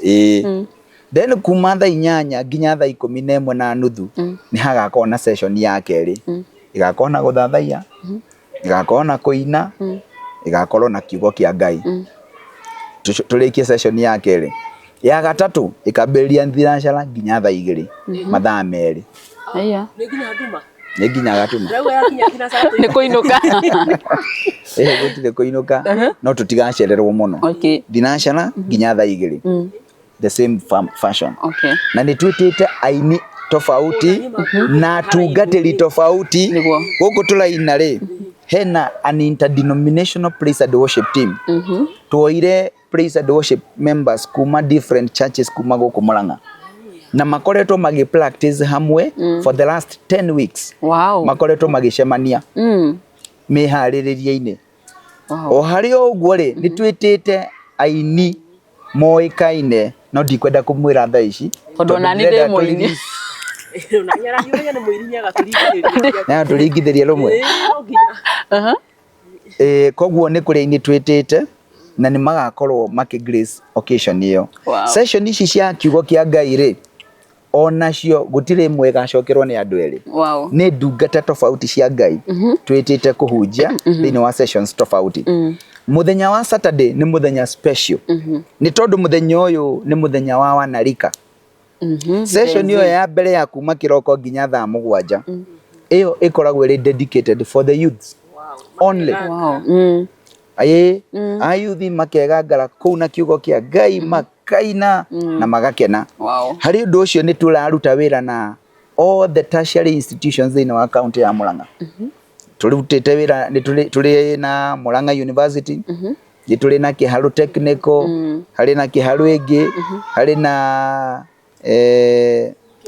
Ĩĩ. Then kuma thaa 8 nginya thaa 11:30 nĩ hagakorwo na session ya kerĩ. Ĩgakorwo na gũthathaiya, ĩgakorwo na kũina, ĩgakorwo na kiugo kĩa Ngai. Tũrĩkie session ya kerĩ. Ya gatatũ ĩkambĩrĩria thinacara nginya thaa 2, mathaa 2. Aya. Nĩ nginya nduma. Nĩ nginya gatuma. Ndĩrauga yakinya thinacara Nĩ kũinũka. Ĩĩ gũtirĩ kũinũka, no tũtigacererwo mũno. Okay. Thinacara nginya thaa 2. The same fashion. Okay. Na nĩ twĩtĩte aini tofauti na atungatĩri tofauti. Nĩguo. Gũkũ tũraina rĩ, hena an interdenominational praise and worship team. Tuoire praise and worship members kuma different churches kuma gũkũ Murang'a, na makoretwo magĩ practice hamwe for the last 10 weeks. Wow. Makoretwo magĩcemania mĩharĩrĩria-inĩ. Wow. O harĩ o ũguo rĩ, nĩ twĩtĩte aini moĩkaine, no ndikwenda kũmwĩra thaa ici Tondũ ona niĩ ndĩrenda ndĩ mũini. Na nyarari ũmenya nĩ mũini nĩagatũringithĩria. Nĩagatũringithĩria rũmwe. Ĩĩ, no nginya. Ĩĩ, koguo nĩ kũrĩ aini twĩtĩte na nĩ magakorwo makĩ grace occasion ĩyo. Wow. Session ici cia kiugo kĩa Ngai rĩ, onacio gũtirĩ ĩmwe ĩgacokerwo nĩ andũ erĩ. Wow. Nĩ ndungata tofauti cia Ngai twĩtĩte kũhunjia thĩinĩ wa sessions tofauti. Mũthenya wa Saturday nĩ mũthenya special. Nĩ tondũ mũthenya ũyũ nĩ mũthenya wa wanarika. Session ĩyo ya mbere ya kuma kĩroko nginya thaa 7, ĩyo ĩkoragwo ĩrĩ dedicated for the youths only. Wow. Ĩĩ, ayuthi makegangara kũu na kiugo kĩa Ngai, makaina na magakena. Wow. Harĩ ũndũ ũcio nĩ tũraruta wĩra na all the tertiary institutions thĩinĩ wa county ya Murang'a. Tũrutĩte wĩra nĩ tũrĩ na Murang'a University, nĩ tũrĩ na Kĩharũ Technical, harĩ na Kĩharũ ĩngĩ, harĩ na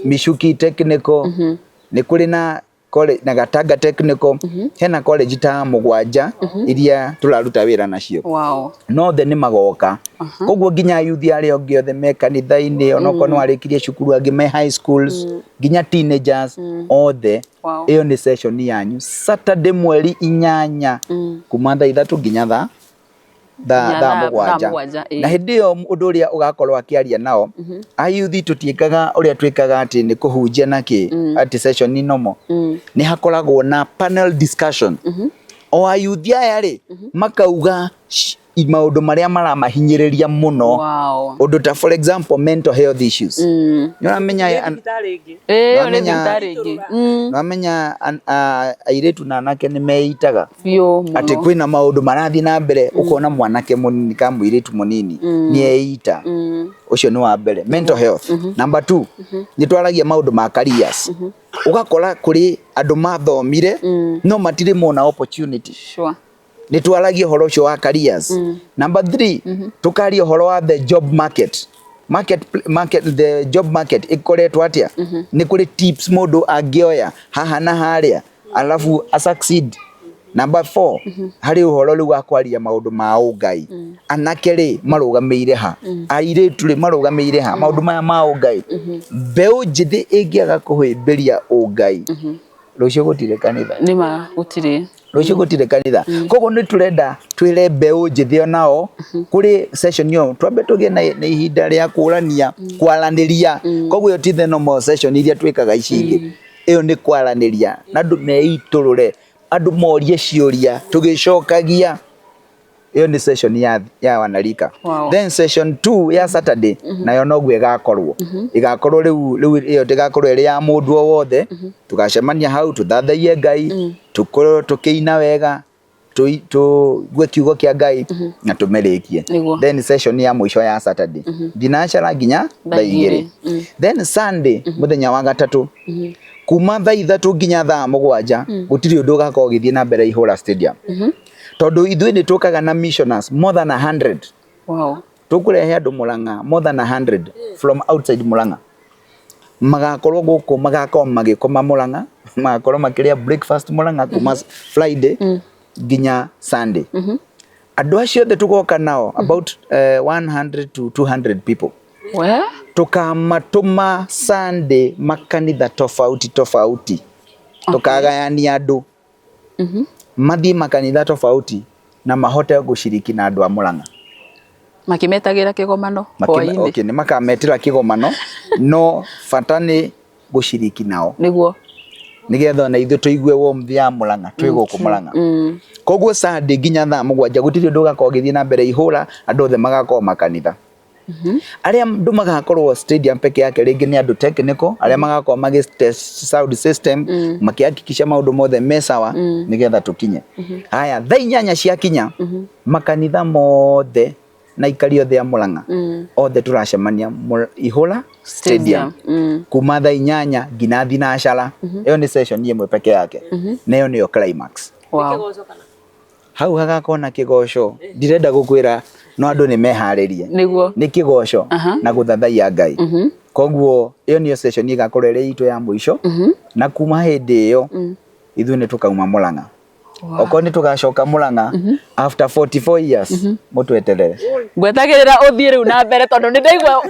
Michuki Technical, nĩ kũrĩ na college, na Gatanga Technical, hena college ta 7 iria tũraruta wĩra nacio. Wow. No othe nĩ magoka. Koguo nginya yuthi arĩa angĩ othe me kanitha-inĩ, onokorwo nĩ warĩkirie cukuru, angĩ me high schools, nginya teenagers othe. Wow. Ĩyo nĩ session yanyu Saturday mweri 8 kuma thaa 3 nginya thaa Nginya thaa thaa 7. 7, ĩĩ. Na hĩndĩ ĩyo ũndũ ũrĩa ũgakorwo akĩaria nao ayuthi, tũtiĩkaga ũrĩa twĩkaga atĩ nĩ kũhunjia na kĩ atĩ session nomo, nĩ hakoragwo na panel discussion. O ayuthi aya rĩ, makauga maũndũ marĩa maramahinyĩrĩria mũno. Wow. Ũndũ ta for example mental health issues. Nĩ ũramenya Nĩ thibitarĩ ĩngĩ. Ĩĩ, ĩyo nĩ Nĩwamenya- thibitarĩ ĩngĩ. Nĩwamenya airĩtu na anake nĩ meitaga Biũ atĩ mũno. kwĩna maũndũ marathiĩ na mbere, ũkona mwanake mũnini kana mũirĩtu mũnini nĩ eita. Ũcio nĩ wa mbere, mental health. Number 2, nĩ twaragia maũndũ ma careers. Ũgakora kũrĩ andũ mathomire no matirĩ mona opportunity. Sure. Nĩ twaragia ũhoro ũcio wa careers. Number 3, tũkaria ũhoro wa the job market. Market, market, the job market ĩkoretwo atĩa? Nĩ kũrĩ tips mũndũ angĩoya haha na harĩa alafu a succeed. Number 4, harĩ ũhoro rĩu wa kwaria maũndũ ma ũngai. Anake rĩ marũgamĩire ha? Airĩtu rĩ marũgamĩire ha? Maũndũ maya ma ũngai. Mbeũ njĩthĩ ĩngĩaga kũhĩmbĩria ũngai, rũciũ gũtirĩ kanitha. Nĩ ma gũtirĩ. Rũciũ gũtirĩ kanitha. Koguo nĩ tũrenda twĩre mbeũ njĩthĩ onao kũrĩ session ĩyo twambe tũgĩe na ihinda rĩa kũrania, kwaranĩria. Koguo ĩyo ti the normal session iria twĩkaga ici ingĩ. Ĩyo nĩ kwaranĩria na andũ meitũrũre, andũ morie ciũria tũgĩcokagia. Ĩyo nĩ session ya wanarika. Wow. Then session 2 ya Saturday nayo noguo ĩgakorwo. Ĩgakorwo rĩu ĩyo ndĩgakorwo ĩrĩ ya mũndũ o wothe. Tũgacemania hau tũthathaiye Ngai, tũkorwo tũkĩina wega, tũigue kiugo kĩa Ngai na tũmĩrĩkie. Nĩguo. Then session ya mũico ya Saturday thinacara nginya thaa 2. Then Sunday mũthenya wa gatatũ kuma thaa 3 nginya thaa 7 gũtirĩ ũndũ ũgakorwo ũgĩthiĩ na mbere Ihũra Stadium. Tondũ ithuĩ nĩ tũkaga na missioners more than 100. Wow. Tũkũrehe andũ Murang'a more than 100 from outside Murang'a. Magakorwo gũkũ, magakorwo magĩkoma Murang'a, magakorwo makĩrĩa breakfast Murang'a kuma Friday nginya Sunday. Andũ acio othe tũgoka nao about 100 to 200 people. We? Tũkamatũma Sunday makanitha tofauti tofauti. Tũkagayania andũ. Mathiĩ makanitha tofauti na mahote gũciriki na andũ a Murang'a. Makĩmetagĩra kĩgomano hwaĩ-inĩ. Okay, nĩ makametĩra kĩgomano, no bata nĩ gũciriki nao. Nĩguo. Nĩgetha ona ithuĩ tũigue warmth ya Murang'a twĩ gũkũ Murang'a. Koguo Sunday nginya thaa 7 gũtirĩ ũndũ ũgakorwo ũgĩthiĩ na mbere ihũra, andũ othe magakorwo makanitha. Arĩa andũ magakorwo stadium peke yake rĩngĩ nĩ andũ technical arĩa magakorwo magĩ test sound system, makĩhakikisha maũndũ mothe me sawa nĩgetha tũkinye. Haya, thaa 8 ciakinya, makanitha mothe na aikari othe a Murang'a othe tũracemania Ihũra Stadium kuma thaa 8 nginya thinacara. Ĩyo nĩ session ĩmwe peke yake na ĩyo nĩyo climax. Kĩgoco kana? Hau hagakorwo na kĩgoco, ndirenda gũkwĩra, no andũ nĩ meharĩrie. Nĩ kĩgoco na gũthathaiya Ngai. Koguo ĩyo nĩyo session ĩgakorwo ĩrĩ itũ ya mũico, na kuma hĩndĩ ĩyo ithuĩ nĩ tũkauma Murang'a. Okorwo nĩ tũgacoka Murang'a after 44 years, mũtweterere. Ngwetagĩrĩra ũthiĩ rĩu na mbere tondũ nĩ ndaigua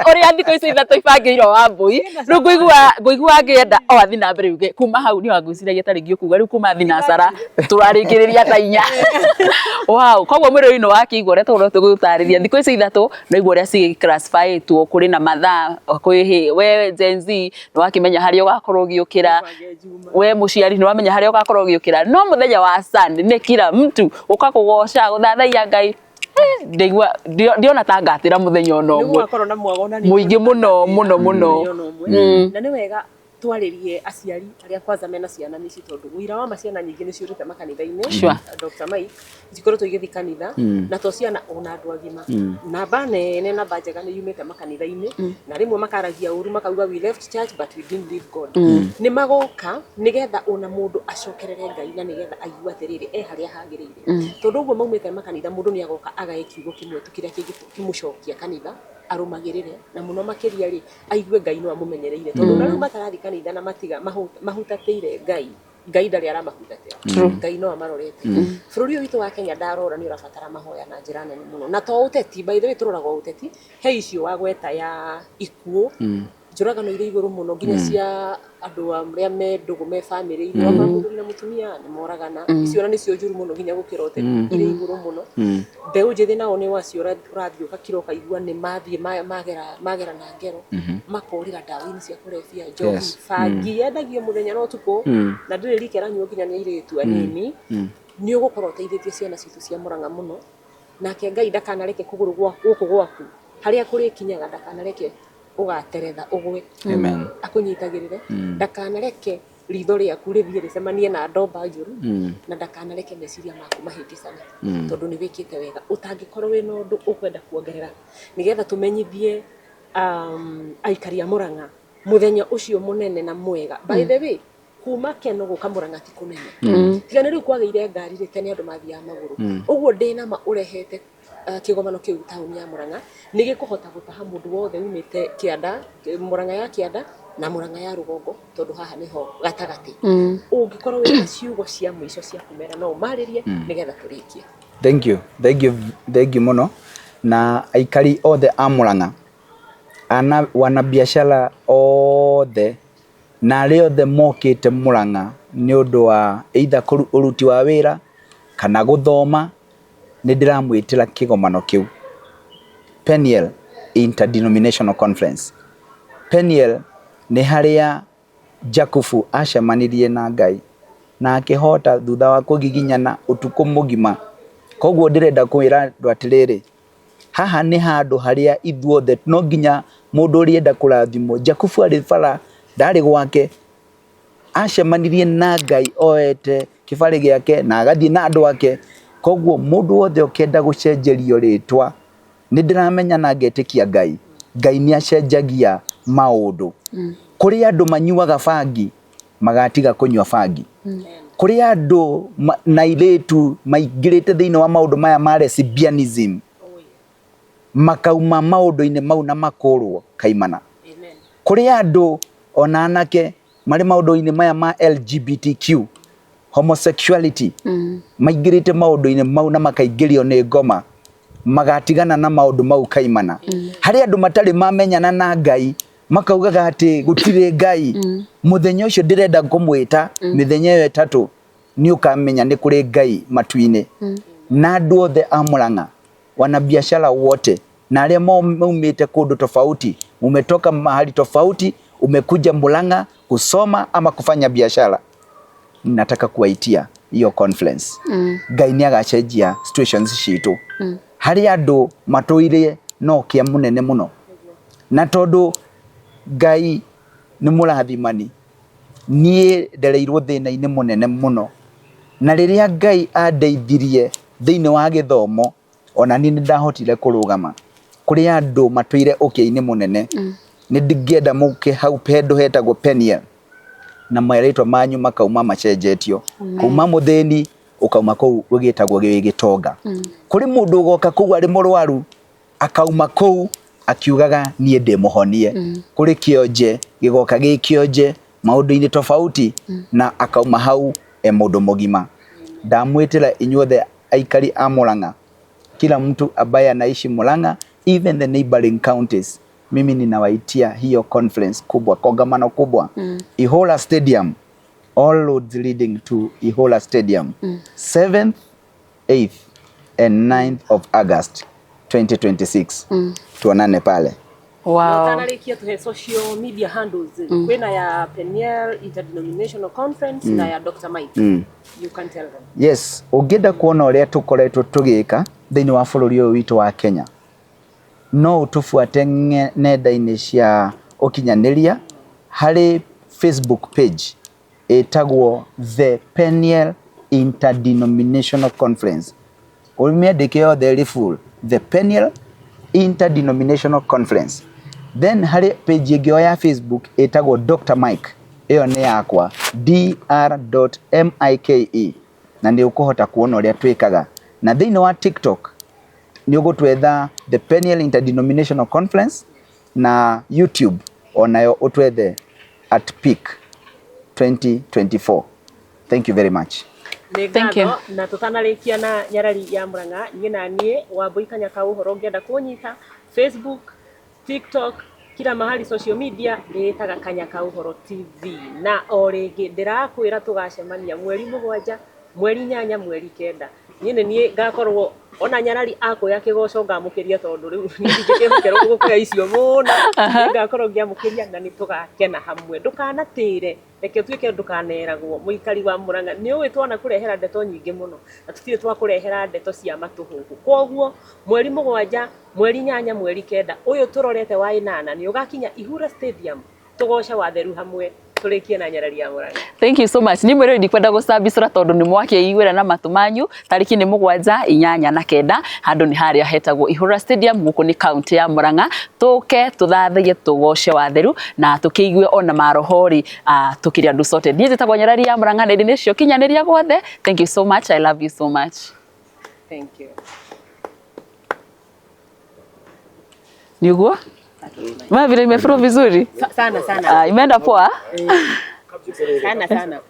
ũrĩa thikũ icio 3 ibangĩirwo Wambũi. Rĩu ngũigua ngĩenda o athiĩ na mbere uge kuma hau nĩ wangwĩciragia ta rĩngĩ ũkuga rĩu kuma thinacara tũrarĩkĩrĩria thaa 4. Wow, koguo mwĩrĩ-inĩ wakĩigua ũrĩa tũgũkorwo tũgĩgũtarĩria thikũ ici 3, no igua ũrĩa cigĩ-classify-ĩtwo, kũrĩ na mathaa kwĩ we Gen Z nĩ wakĩmenya harĩa ũgakorwo ũgĩũkĩra, we mũciari nĩ wamenya harĩa ũgakorwo ũgĩũkĩra, no mũthenya wa Sunday nĩ kila mtu ũka kũgoca gũthathaiya Ngai. Ndaigua ndiona ta ngatĩra mũthenya ona Nĩ ũmwe. Gũgakorwo na mwago na nĩ Mũingĩ mũno mũno mũno. Mũthenya ona ũmwe. Na nĩ wega twarĩrie aciari arĩa kwanza mena ciana mĩciĩ, tondũ ũira wa ma ciana nyingĩ nĩ ciũrĩte makanitha-inĩ. Dr. Mike, cikoretwo igĩthiĩ kanitha na to ciana, ona andũ agima, namba nene, namba njega nĩ yumĩte makanitha-inĩ, na rĩmwe makaragia ũru makauga, "We left church but we didn't leave God." Nĩ magoka nĩgetha ona mũndũ acokerere Ngai na nĩgetha aigue atĩrĩrĩ e harĩa hagĩrĩire, tondũ ũguo maumĩte makanitha, mũndũ nĩ agoka agae kiugo kĩmwe tu kĩrĩa kĩngĩmũcokia kanitha arũmagĩrĩre, na mũno makĩria rĩ aigue Ngai no amũmenyereire, tondũ ona rĩu matarathiĩ kanitha na matiga mahutatĩire Ngai, Ngai ndarĩ aramahutatĩra. Ngai no amarorete. Bũrũri ũyũ witũ wa Kenya ndarora nĩ ũrabatara mahoya na njĩra nene mũno, na to ũteti, by the way, tũroraga o ũteti he icio wagweta ya ikuũ, njũragano irĩ igũrũ mũno, nginya cia andũ arĩa me ndũgũ, me bamĩrĩ-inĩ, wakora mũthuri na mũtumia nĩ moragana. Icio ona nĩcio njũru mũno nginya gũkĩra ũteti, irĩ igũrũ mũno. Mbeũ njĩthĩ nao nĩ wacio ũrathiĩ ũgakira ũkaigua nĩ mathiĩ magera na ngero, makorĩra ndawa-inĩ cia kũrebia, njohi, bangi yendagio mũthenya na ũtukũ, na ndĩrĩ rika ĩranyuo nginya nĩ airĩtu anini. Nĩ ũgũkorwo ũteithĩtie ciana citũ cia Mũrang'a mũno, nake Ngai ndakanareke kũgũrũ gũkũ gwaku harĩa kũrĩkinyaga, ndakanareke ũgateretha ũgwe. Amen. Akũnyitagĩrĩre, ndakanareke ritho rĩaku rĩthiĩ rĩcemanie na ndomba njũru, na ndakanareke meciria maku mahĩngĩcane, tondũ nĩ wĩkĩte wega. Ũtangĩkorwo wĩna ũndũ ũkwenda kuongerera nĩgetha tũmenyithie aikari a Mũrang'a mũthenya ũcio mũnene na mwega. By the way, kuma Keno gũka Mũrang'a ti kũnene, tiga nĩ rĩu kwagĩire ngari rĩ, tene andũ mathiaga magũrũ. Ũguo ndĩna ma ũrehete kĩgomano kĩu taũni ya Mũrang'a nĩ gĩkũhota gũtaha mũndũ wothe umĩte kĩanda, Mũrang'a ya kĩanda na Mũrang'a ya rũgongo, tondũ haha nĩho gatagatĩ. Ũngĩkorwo wĩna ciugo cia mũico cia kũmera, no ũmarĩrie nĩgetha tũrĩkie. Thank you, thank you, thank you mũno. Na aikari othe a Murang'a, ana wanabiashara othe na arĩa othe mokĩte Murang'a nĩ ũndũ wa either ũruti wa wĩra kana gũthoma, nĩ ndĩramwĩtĩra kĩgomano kĩu, Peniel Interdenominational Conference. Peniel nĩ harĩa Jakubu acemanirie na Ngai na akĩhota thutha wa kũgiginyana ũtukũ mũgima. Koguo ndĩrenda kwĩra andũ atĩrĩrĩ, haha nĩ handũ harĩa ithuothe no nginya mũndũ ũrĩenda kũrathimwo. Jakubu arĩ bara, ndarĩ gwake, acemanirie na Ngai oete kĩbarĩ gĩake na agathiĩ na andũ ake. Koguo mũndũ wothe ũkenda gũcenjerio rĩtwa, nĩ ndĩramenya na ngetĩkia Ngai, Ngai nĩ acenjagia maũndũ. Kũrĩ andũ manyuaga bangi magatiga kũnyua bangi, kũrĩ andũ na airĩtu maingĩrĩte thĩinĩ wa maũndũ maya ma lesbianism makauma maũndũ-inĩ mau na makũrwo kaimana. Amen. Kũrĩ andũ ona anake marĩ maũndũ-inĩ maya ma LGBTQ, homosexuality, maingĩrĩte maũndũ-inĩ mau na makaingĩrio nĩ ngoma, magatigana na maũndũ mau kaimana. Harĩ andũ matarĩ mamenyana na Ngai, makaugaga atĩ gũtirĩ Ngai. Mũthenya ũcio ndĩrenda kũmwĩta, mĩthenya ĩyo 3 nĩ ũkamenya nĩ kũrĩ Ngai matu-inĩ. Na andũ othe a Murang'a, wanabiashara wote na arĩa maumĩte kũndũ tofauti, umetoka mahali tofauti, umekuja Murang'a. kusoma ama kufanya biashara, nataka kuwaitia hiyo conference. Ngai nĩ agacenjia situations citũ. Harĩ andũ matũire no kĩa mũnene mũno, na tondũ Ngai nĩ mũrathimani, niĩ ndereirwo thĩna-inĩ mũnene mũno, na rĩrĩa Ngai andeithirie thĩinĩ wa gĩthomo, ona niĩ nĩ ndahotire kũrũgama. Kũrĩ andũ matũire ũkĩa-inĩ mũnene, nĩ ndingĩenda mũke hau handũ hetagwo Peniel na marĩtwa manyu makauma macenjetio, kuma mũthĩni ũkauma kũu gĩtagwo gĩ gĩtonga. Kũrĩ mũndũ ũgoka kũu arĩ mũrwaru, akauma kũu akiugaga niĩ ndĩ mũhonie. Kũrĩ kĩonje gĩgoka gĩ kĩonje maũndũ-inĩ tofauti, na akauma hau e mũndũ mũgima. Ndamwĩtĩra inyuothe aikari a Murang'a, kila mtu ambaye anaishi Murang'a, even the neighboring counties, mimi ninawaitia hiyo conference kubwa, kongamano kubwa, Ihola Stadium, all roads leading to Ihola Stadium, 7th, 8th and 9th of August 2026. Tuonane pale. Wow. Utanarĩkia tuhe social media handles, kwĩna ya Peniel Interdenominational Conference na ya Dr. Mike. You can tell them. Yes, ũngĩenda kuona ũrĩa tũkoretwo tũgĩka thĩinĩ wa bũrũri ũyũ witũ wa Kenya, no ũtũbuate nenda-inĩ cia ũkinyanĩria harĩ Facebook page ĩtagwo The Peniel Interdenominational Conference. Ũmĩandĩke yothe ĩrĩ full, The Peniel Interdenominational Conference. Then harĩ page ĩngĩ o ya Facebook ĩtagwo Dr. Mike, ĩyo nĩ yakwa, dr.mike, na nĩ ũkũhota kuona ũrĩa twĩkaga. Na thĩinĩ wa TikTok nĩ ũgũtwetha The Peniel Interdenominational Conference, na YouTube onayo ũtwethe at peak 2024. Thank you very much. Nĩ Thank you. ngatho, na tũtanarĩkia na nyarari ya Murang'a, niĩ na niĩ Wambui Kanya ka ũhoro, ũngĩenda kũnyita Facebook, TikTok, kila mahali social media ndĩĩtaga Kanya ka Ũhoro TV. Na o rĩngĩ ndĩrakwĩra tũgacemania mweri 7, mweri 8, mweri 9. Niĩ nĩ niĩ ngakorwo ona nyarari akuoya kĩgoco ngamũkĩria, tondũ rĩu niĩ ndingĩkĩhokerwo gũkũoya icio mũno. Nĩ ngakorwo ngĩamũkĩria na nĩ tũgakena hamwe. Ndũkanatĩre, reke ũtuĩke ndũkaneragwo. Mũikari wa Murang'a, nĩ ũĩ twanakũrehera ndeto nyingĩ mũno, na tũtirĩ twakũrehera ndeto cia matũhũhũ. Koguo mweri 7, mweri 8, mweri 9, ũyũ tũrorete wa 8, nĩ ũgakinya Ihura Stadium, tũgoce watheru hamwe, tũrĩkie na nyarari ya Murang'a. Thank you so much. Ni mwĩrĩ ndikwenda gũcambicũra tondũ nĩ mwakĩiguĩra na matũ manyu. Tarĩki nĩ 7, 8 na 9, handũ nĩ harĩa hetagwo Ihura Stadium, gũkũ nĩ kaunti ya Murang'a. Tũke tũthathaiye, tũgoce watheru na tũkĩigue ona maroho rĩ, tũkĩrĩ andũ sorted. Niĩ njĩtagwo Nyarari ya Murang'a, na nĩcio kinyanĩria gwothe. Thank you so much. I love you so much. Thank you. Ni uguo? Mama vile imefuro vizuri? Sana sana. Imeenda poa? Sana sana.